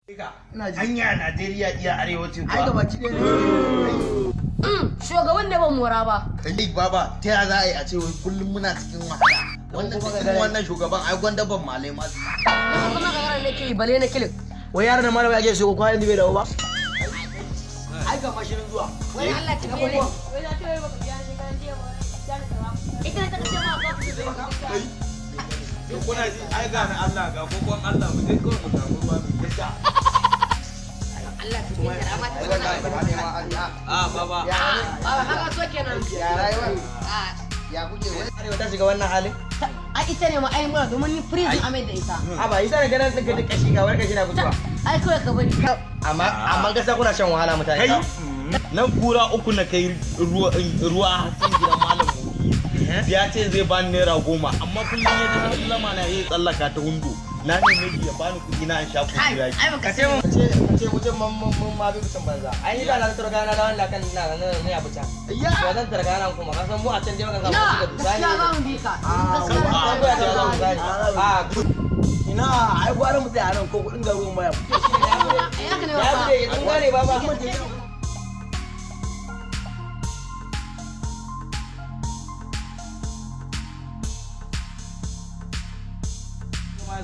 Hanya Najeriya iya arewaci Ai kuwa. gabaki ɗaya ne. Shugaban da ban mora ba. Kai baba, ta ya za a yi a ce wai kullum muna cikin wahala. Wannan cikin wannan shugaban ai gwanda ban malai ma. Na kuma ga yaran nake yi bale na kilin. Wai yaran nan malama ake so ko yanzu bai dawo ba? Ai ga mashirin zuwa. Wani Allah ta ne. Ita ne ta kace ma ba. To kuna ji ai ga na Allah ga kokon Allah mu je kawai mu samu ruwa mu sha. Allah ta ne karama ta. A baba. Baba haka so kenan. Ya rayuwa. Ah, Ya kuke wai? Arewa ta shiga wannan halin. Ai ita ne ma ai mura domin ni prison amai da ita. A ba isa ne ganin ɗin ka duk kashi ga wani kashi na fitowa. Ai kawai ka bari. Amma gaskiya kuna shan wahala mutane. Kai nan kura uku na kai ruwa ruwa can gidan malam Mudi. Ya ce zai bani ₦10 amma kullum ya ji sallama na yi tsallaka ta hundo. Na neme shi ya bani kuɗi na in sha Ai kuɗi ya ai baka Ka ce mun ce wucin mun ma bi kucin banza. Ai ni da na tattara gana da wanda kan na na na ya buca. Ya. To zan tattara gana kuma ka san mu a can dai muka samu Na suka dusa ne. gaskiya za mu bi ka. Gaskiya An koya ta za mu gane. A Ina ai gwara mu tsaya nan ko kudin garuwan baya. Ai haka ne ya ba. bude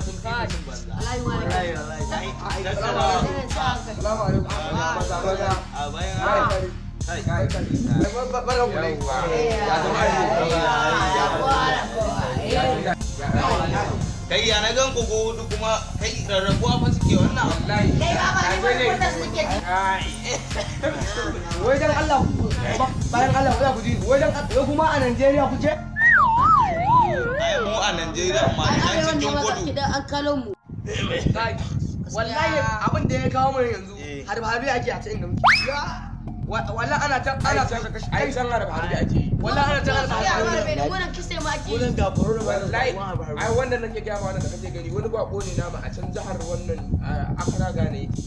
sun gane baba. Wallahi wallahi. Assalamu alaikum. A bayan Barkan ku dai. Ya zama kai ya na gan ku hudu kuma kai rarrabuwa fa suke wannan Wallahi. Kai baba ni wani kwata suke ji. Wai dan Allah bayan Allah ku ji wai dan wai kuma a Najeriya kuke? Ai mu a Najeriya ma Ai nan arewa ne cikin ma gudu. ki da an kalo mu. Wallahi abin da ya kawo mana yanzu harbe harbe ake a can inda muke. Wallahi ana can ana can Ai san harbe harbe ake yi. wallahi ana can harbe Gaskiya harbe. harbe ne wannan kise ma ake yi. Wurin ga corona Wallahi ai wannan nake gaya ma wannan da kake gani wani bako ne nama a can jihar wannan Accra Ghana yake.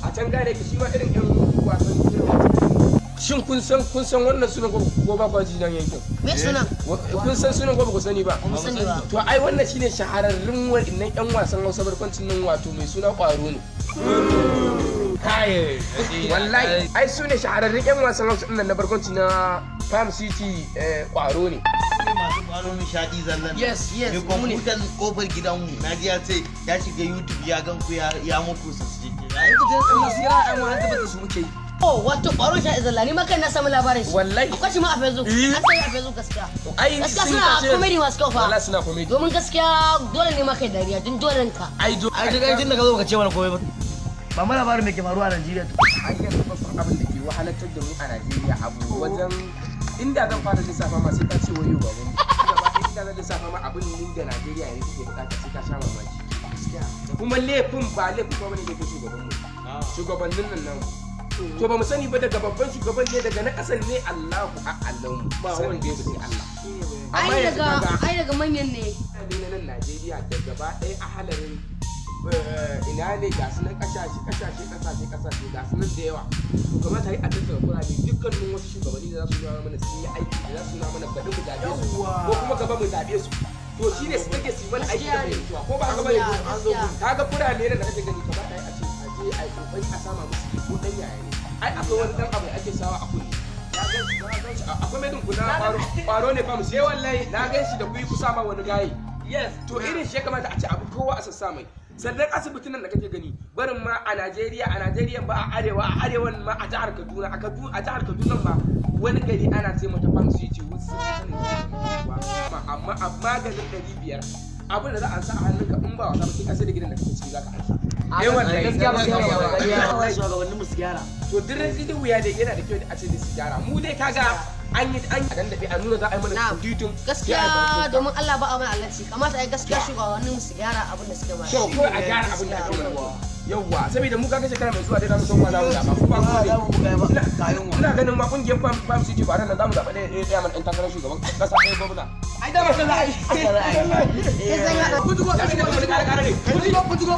A can Ghana yake shi ma irin yan wasan irin wasan. Shin kun san wannan sunan ko ba kwa ji nan yankin? Me sunan? Kun san sunan ko ba ku sani ba? Ba mu sani ba. To ai wannan shine shahararrun wa'annan yan wasan Hausa barkwancin nan wato mai suna Kwaro ne. Kai. Wallahi ai su ne shahararrun yan wasan Hausa ɗin nan na barkwanci na Farm City Kwaro ne. Ne masu kwaro nishadi zallan. Yes, yes, Mai mu ne. kwamfutan kofar gidanmu na ji ya ce ya shiga YouTube ya gan ku ya muku su. Ai ku je masu yawa ai mu har da su muke yi. Oh, wato Kwaro sha izalla ni ma kai na samu labarin shi. Wallahi. Akwai shi ma a Facebook. An sai a Facebook gaskiya. Ai Gaskiya sun suna kace- comedy masu kyau fa. Wallahi suna comedy. Domin gaskiya dole ne ma kai dariya din dole ka. Ai do Ai duk tun da ka zo baka ce mana komai ba. Ba mu labarin me ke faruwa a Najeriya. Ai yanzu babban abin da ke wahalatar da mu a Najeriya abu wajen inda zan fara lissafa ma sai ka ce wayo baban mu. Gaba ɗaya inda zan lissafa ma abin da Najeriya yanzu take bukata sai ka sha mamaki. Kuma laifin ba laifin ba bane laifin shugaban mu. Shugabannin nan namu. To ba mu sani ba daga babban shugaban ne daga na ƙasan ne Allahu a'lamu. Ba wanda ya sai Allah. Amma Ai yanzu daga kaga ai daga manyan ne. ne na nan Najeriya da gaba ɗaya a halarin ina ne ga su nan ƙasashe ƙasashe ƙasashe ƙasashe ga su nan da yawa. To kamata yi a tattara kurame dukkanin wasu shugabanni da za su nuna mana sun yi aiki da za su nuna mana baɗi mu zaɓe su ko kuma gaba mu zaɓe su. To shi ne su take su yi mana aiki da fahimtuwa ko ba haka bane? Gaskiya. Kaga kurame nan da kake gani kamata yi a ce a je a yi ƙoƙari a sama musu ko ɗan yaya ne. Ai akwai wani ɗan abu da ake sawa a kunne. Na gan shi na gan shi akwai mai dunkuna kwaro ne fa mu sai wallahi na gan shi da kuyi kusa ma wani gaye. Yes. To irin shi ya kamata a ce abu kowa a sassa mai. Sannan asibitin nan da kake gani barin ma a Najeriya a Najeriya ba a arewa a arewan ma a jihar Kaduna a Kaduna a jihar Kaduna ma wani gari ana ce mata Farm City wasu sun sani ba amma a maganin 500 abin da za a sa a hannunka in ba wasa ba sai ka sai da gidan da kake ciki za ka ansa. Eh wallahi Gaskiya ba gaskiya gaskiya ba. wallahi. Shugabannin mu su gyara. To duk rantsi wuya dai yana da kyau a ce da su gyara mu dai kaga an yi an dandabe a nuna za a yi mana Na'am. titin Gaskiya domin Allah ba a mana Allah kamata ai gaskiya shugabannin mu su gyara abin da suke mana. to ko a gyara abin da ake mana yawwa saboda mu kaga shekara mai zuwa dai zamu san wa zamu zaba ko ba ko Za mu buga ba. Ga yunwa. ina ganin ma kungiyar Farm City ba nan zamu zaba ɗaya ɗaya mana ɗan takarar shugaban kasa ɗaya gwamna. Ai da ba za a yi. Sai zan haɗa Kutugo, kutugo, kutugo, kutugo.